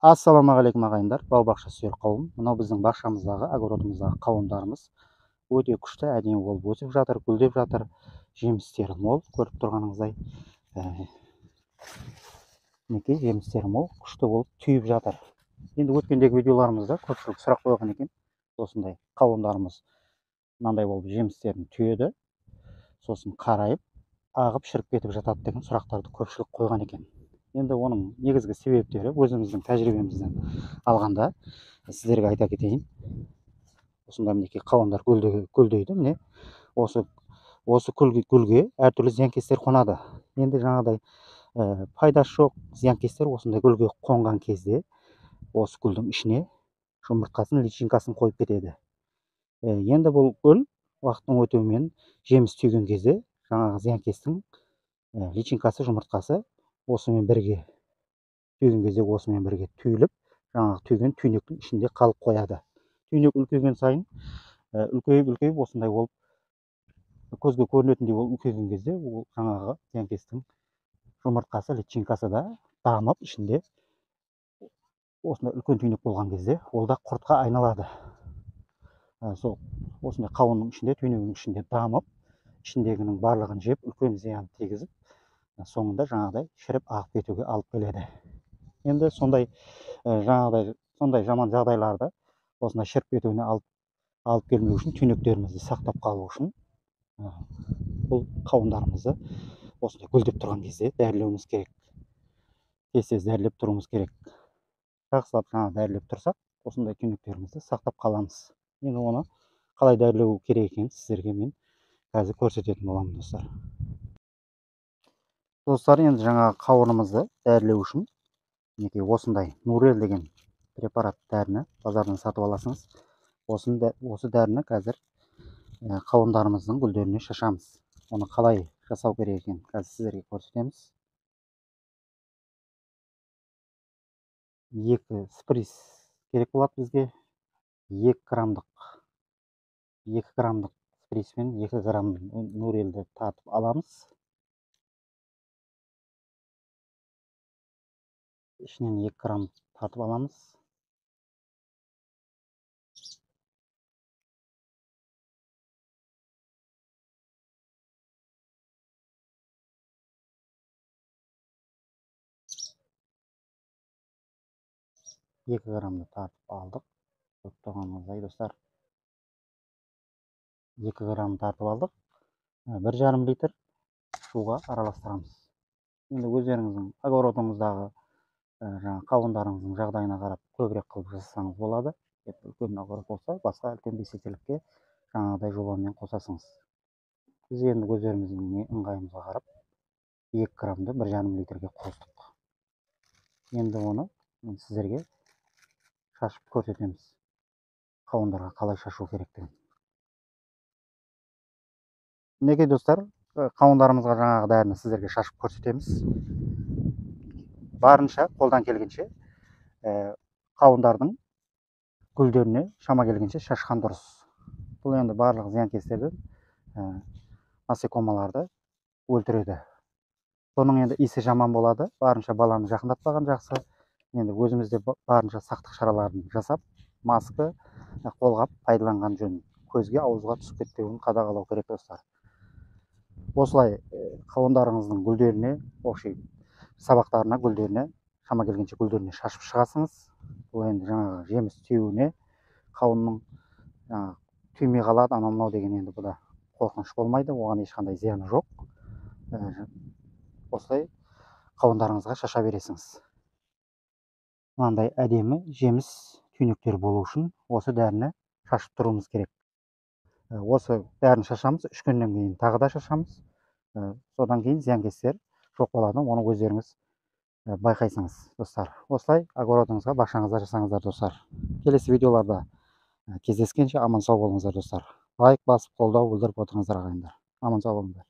Ассалаумағалейкум ағайындар, бау-бақша сүйер қауым. Мынау біздің бақшамыздағы, огородымыздағы қауындарымыз өте күшті, әдемі болып өсіп жатыр, гүлдеп жатыр. Жемістері мол, көріп тұрғаныңыздай. Мінекей жемістері мол, күшті болып түйіп жатыр. Енді өткендегі видеоларымызда көпшілік сұрақ қойған екен. Осындай қауындарымыз мынандай болып жемістерін түйеді, сосын қарайып, ағып, шіріп кетіп жатады деген сұрақтарды көпшілік қойған екен. Енді оның негізгі себептері өзіміздің тәжірибемізден алғанда сіздерге айта кетейін. Осында мінекей қауындар гүлдейді. Міне осы гүлге әртүрлі зиянкестер қонады. Енді жаңағыдай пайдасы жоқ зиянкестер осындай гүлге қонған кезде осы гүлдің ішіне жұмыртқасын, личинкасын қойып кетеді. Енді бұл гүл уақыттың өтуімен жеміс түйген кезде жаңағы зиянкестің личинкасы, жұмыртқасы осымен бірге түйген кезде осымен бірге түйіліп, жаңағы түйген түйнектің ішінде қалып қояды. Түйнек үлкейген сайын, үлкейіп осындай болып көзге көрінетіндей болып үлкейген кезде ол жаңағы зиянкестің жұмыртқасы, личинкасы да дамып ішінде осындай үлкен түйнек болған кезде ол да құртқа айналады. Сол осындай қауынның ішінде, түйнегінің ішінде дамып, ішіндегінің барлығын жеп, үлкен зиян тигізіп, соңында жаңағыдай шіріп ағып кетуге алып келеді. Енді сондай жаңағыдай сондай жаман жағдайларды осындай шіріп кетуіне алып келмеу үшін, түйнектерімізді сақтап қалу үшін бұл қауындарымызды осындай гүлдеп тұрған кезде дәрілеуіміз керек. Тез-тез дәрілеп тұруымыз керек. Жақсылап жаңа дәрілеп тұрсақ, осындай түйнектерімізді сақтап қаламыз. Енді оны қалай дәрілеу керек екенін сіздерге мен қазір көрсететін боламын, достар. Достар, енді жаңа қауынымызды дәрілеу үшін мінекей осындай Нурел деген препарат дәріні базардан сатып аласыңыз. Осы дәріні қазір қауындарымыздың гүлдеріне шашамыз. Оны қалай жасау керек екенін қазір сіздерге көрсетеміз. 2 сприц керек болады бізге. 2 граммдық сприцпен 2 грамм Нурелді тартып аламыз. Ішінен 2 грамм тартып аламыз. Екі граммды тартып алдық. Көріп тұрғаныңыздай, достар. 2 грамм тартып алдық. 1,5 литр суға араластырамыз. Енді өздеріңіздің огородыңыздағы жаңа қауындарыңыздың жағдайына қарап көбірек қылып жасасаңыз болады. Үлкен огород болса, басқа үлкен 5 литрлікке жаңағыдай жобамен қосасыңыз. Біз енді өздеріміздің ыңғайымызға қарап 2 граммды 1,5 литрге қостық. Енді оны сіздерге шашып көрсетеміз. Қауындарға қалай шашу керектігін. Мінекей достар, қауындарымызға жаңағы дәріні сіздерге шашып көрсетеміз. Барынша қолдан келгенше қауындардың гүлдеріне шама келгенше шашқан дұрыс. Бұл енді барлық зиянкестерді, насекомаларды өлтіреді. Соның енді иісі жаман болады. Барынша баланы жақындатпаған жақсы. Енді өзіміз де барынша сақтық шараларын жасап, маска, қолғап пайдаланған жөн. Көзге, ауызға түсіп кетпеуін қадағалау керек, достар. Осылай қауындарыңыздың гүлдеріне, общий сабақтарына, гүлдеріне, шама келгенше гүлдеріне шашып шығасыңыз. Бұл енді жаңағы жеміс түюіне, қауынның жаңағы түймей қалады, анау мынау деген енді бұда қорқыныш болмайды, оған ешқандай зияны жоқ. Осылай қауындарыңызға шаша бересіңіз. Мынандай әдемі жеміс түйнектер болу үшін осы дәріні шашып тұруымыз керек. Осы дәріні шашамыз, 3 күннен кейін тағы да шашамыз. Содан кейін зиянкестер жоқ болады, оны өздеріңіз байқайсыңыз, достар. Осылай огородыңызға, бақшаңызға жасаңыздар, достар. Келесі видеоларда кездескенше аман сау болыңыздар, достар. Лайк басып, қолдау білдіріп отырыңыздар, ағайындар. Аман сау болыңыздар.